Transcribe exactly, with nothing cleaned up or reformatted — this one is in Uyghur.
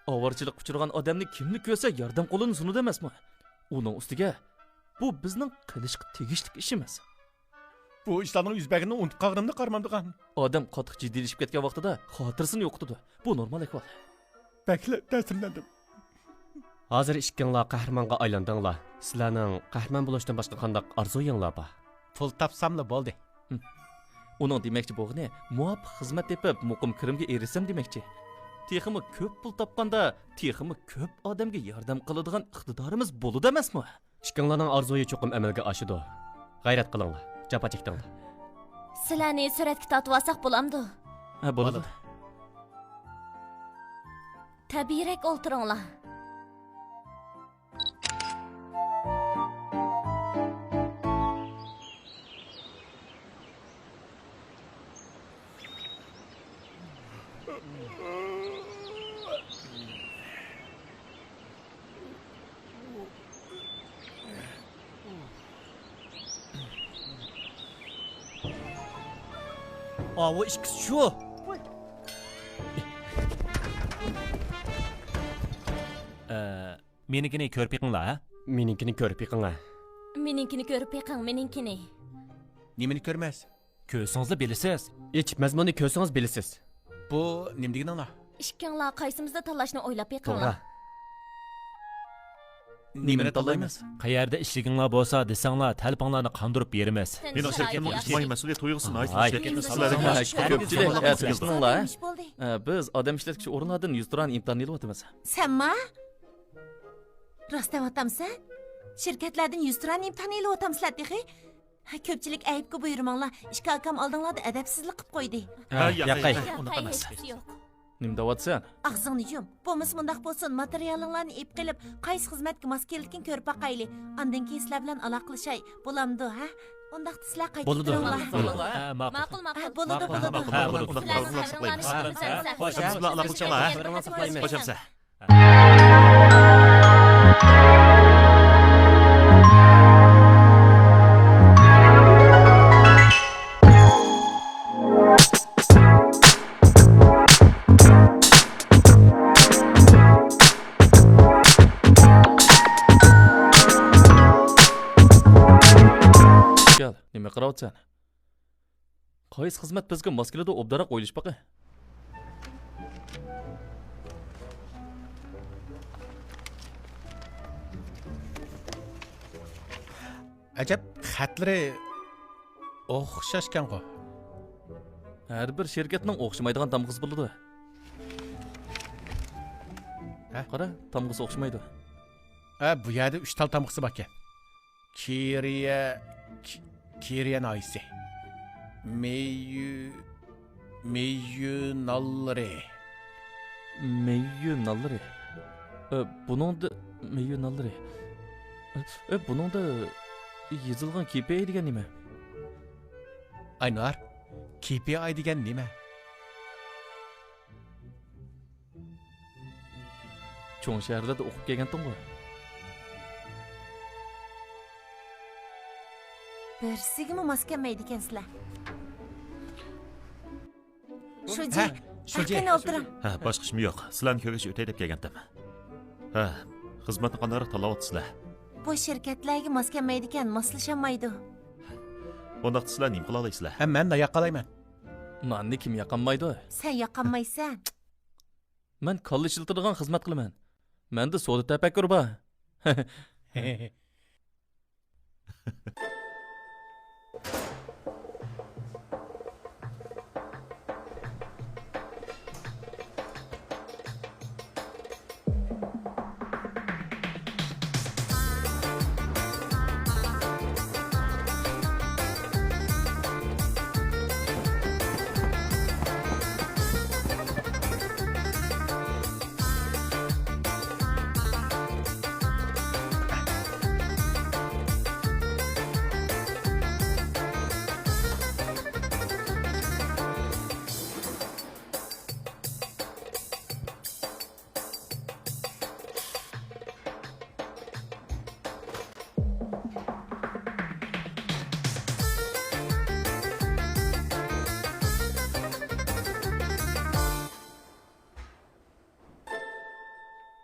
ئاۋارىچىلىققا ئۇچرىغان ئادەمنى كىملا كۆرسە ياردەم قولىنى سۇنىدۇ ئەمەسمۇ؟ ئۇنىڭ ئۈستىگە، بۇ بىزنىڭ قىلىشقا تېگىشلىك ئىش ئەمەس. بۇ ئىشلارنىڭ يۈز بەرگىنىنى ئۇنتۇپ قالغىنىمنى قارىمامدىغان. ئادەم قاتتىق جىددىيلىشىپ كەتكەن ۋاقتىدا خاتىرىسىنى يوقىتىدۇ. بۇ نورمال ئەھۋال. بەكلا تەسىرلەندىم. ھازىر ئىككىڭلار قەھرىمانغا ئايلاندىڭلار. سىلەرنىڭ قەھرىمان بولۇشتىن باشقا قانداق ئارزۇيۇڭلار بار؟ پۇل تاپساملا بولدى. ھىم. ئۇنىڭ دېمەكچى بولغىنى، مۇۋاپىق خىزمەت تېپىپ، مۇقىم كىرىمگە ئېرىشسەم دېمەكچى. تېخىمۇ كۆپ پۇل تاپقاندا، تېخىمۇ كۆپ ئادەمگە ياردەم قىلىدىغان ئىقتىدارىمىز بولىدۇ ئەمەسمۇ؟ ئىككىڭلارنىڭ ئارزۇيى چوقۇم ئەمەلگە ئاشىدۇ. غەيرەت قىلىڭلار، جاپا چەكتىڭلار. سىلەرنى سۈرەتكە تارتىۋالساق بولامدۇ؟ ھە، بولىدۇ. بولىدۇ. تەبىئىيرەك ئولتۇرۇڭلار. ئاۋۇ ئىككىسى شۇ. ئە، مېنىڭكىنى كۆرۈپ بېقىڭلار، ھە؟ مېنىڭكىنى كۆرۈپ بېقىڭ، ھە؟ مېنىڭكىنى كۆرۈپ بېقىڭ، مېنىڭكىنى. نېمىنى كۆرىمىز؟ كۆرسىڭىزلا بىلىسىز. ئېچىپ مەزمۇننى كۆرسىڭىز بىلىسىز. بۇ نېمە دېگىنىڭلار؟ ئىككىڭلار قايسىمىزنى تاللاشنى ئويلاپ بېقىڭلار. توغرا. نېمىنى تاللايمىز؟ قەيەردە ئىشلىگىڭلار بولسا دېسەڭلار، تەلىپىڭلارنى قاندۇرۇپ بېرىمىز. مېنىڭ شىركىتىمنىڭ ئىجتىمائىي مەسئۇلىيەت تۇيغۇسى ناھايىتى كۈچلۈك. سىلەرگە كۆپچىلىك، ئە، تىنچلىنىڭلار. ئە، بىز ئادەم ئىشلەتكۈچى ئورۇنلاردىن يۈزتۇرا ئىمتىھان ئېلىۋاتىمىز. سەنما؟ راست دەۋاتامسەن؟ شىركەتلەردىن يۈزتۇرا ئىمتىھان ئېلىۋاتامسىلەر تېخى؟ ھە، كۆپچىلىك ئەيىبكە بۇيرۇماڭلار، ئىككى ئاكام ئالدىڭلاردا ئەدەپسىزلىك قىپ قويدى. ھە، ياقەي. ياقەي، ھېچقىسى يوق. نېمە دەۋاتىسەن؟ ئاغزىڭنى يۇم. بولمىسا مۇنداق بولسۇن، ماتېرىيالىڭلارنى ئېلىپ قېلىپ، قايسى خىزمەتكە ماس كېلىدىكىنى كۆرۈپ باقايلى. ئاندىن كېيىن سىلەر بىلەن ئالاقىلىشاي. بولامدۇ، ھە؟ ئۇنداقتا سىلەر قايتىپ بولىدۇ. تۇرۇڭلار. بولىدۇ. ھە، ماقۇل. ماقۇل، ماقۇل. ھە، بولىدۇ، ھە، بولىدۇ. ماقۇل، ماقۇل. سىلەر سەۋرىڭلارنى كۈتىمىز. ھە، خوش. سىلەر بىلەن ئالاقىلىشىڭلار، ھە؟ خوش. كەل، نېمە قىلىۋاتىسەن؟ قايسى خىزمەت بىزگە ماس كېلىدۇ، ئوبدانراق ئويلىشىپ باقاي. ئەجەب، خەتلىرى ئوخشاشكەنغۇ؟ ھەر بىر شىركەتنىڭ ئوخشىمايدىغان تامغىسى بولىدۇ. ھە؟ قارا، تامغىسى ئوخشىمايدۇ. ھە، بۇ يەردە ئۈچ تال تامغىسى باركەن. كېرىيە، ك-، كېرىيە ناھىيىسى. مېيۈ-، مېيۈ نانلىرى. مېيۈ نانلىرى. ئە، بۇنىڭدا مېيۈ نانلىرى. ئە، ئە، بۇنىڭدا يېزىلغان كېي پىي ئاي دېگەن نېمە؟ ئاينۇر، كېي پىي ئاي دېگەن نېمە؟ چوڭ شەھەرلەردە ئوقۇپ كەلگەنتىڭغۇ؟ بىرسىگىمۇ ماس كەلمەيدىكەنسىلەر. شۇجى، ھە، شۇجى. قېنى ئولتۇرۇڭ. ھە، باشقا ئىشمۇ يوق. سىلەرنى كۆرگەچ ئۆتەي دەپ كەلگەنتىم. ھە، خىزمەتنى قانداقراق تاللاۋاتىسىلەر؟ بۇ شىركەتلەرگە ماس كەلمەيدىكەن، ماسلىشالمايدۇ. ئۇنداقتا سىلەر نېمە قىلالايسىلەر؟ ھە، مەن نان ياقالايمەن. ناننى كىم ياقالمايدۇ؟ سەن ياقالمايسەن. مەن كاللا ئىشلىتىدىغان خىزمەت قىلىمەن. مەندە سودا تەپەككۇرى بار.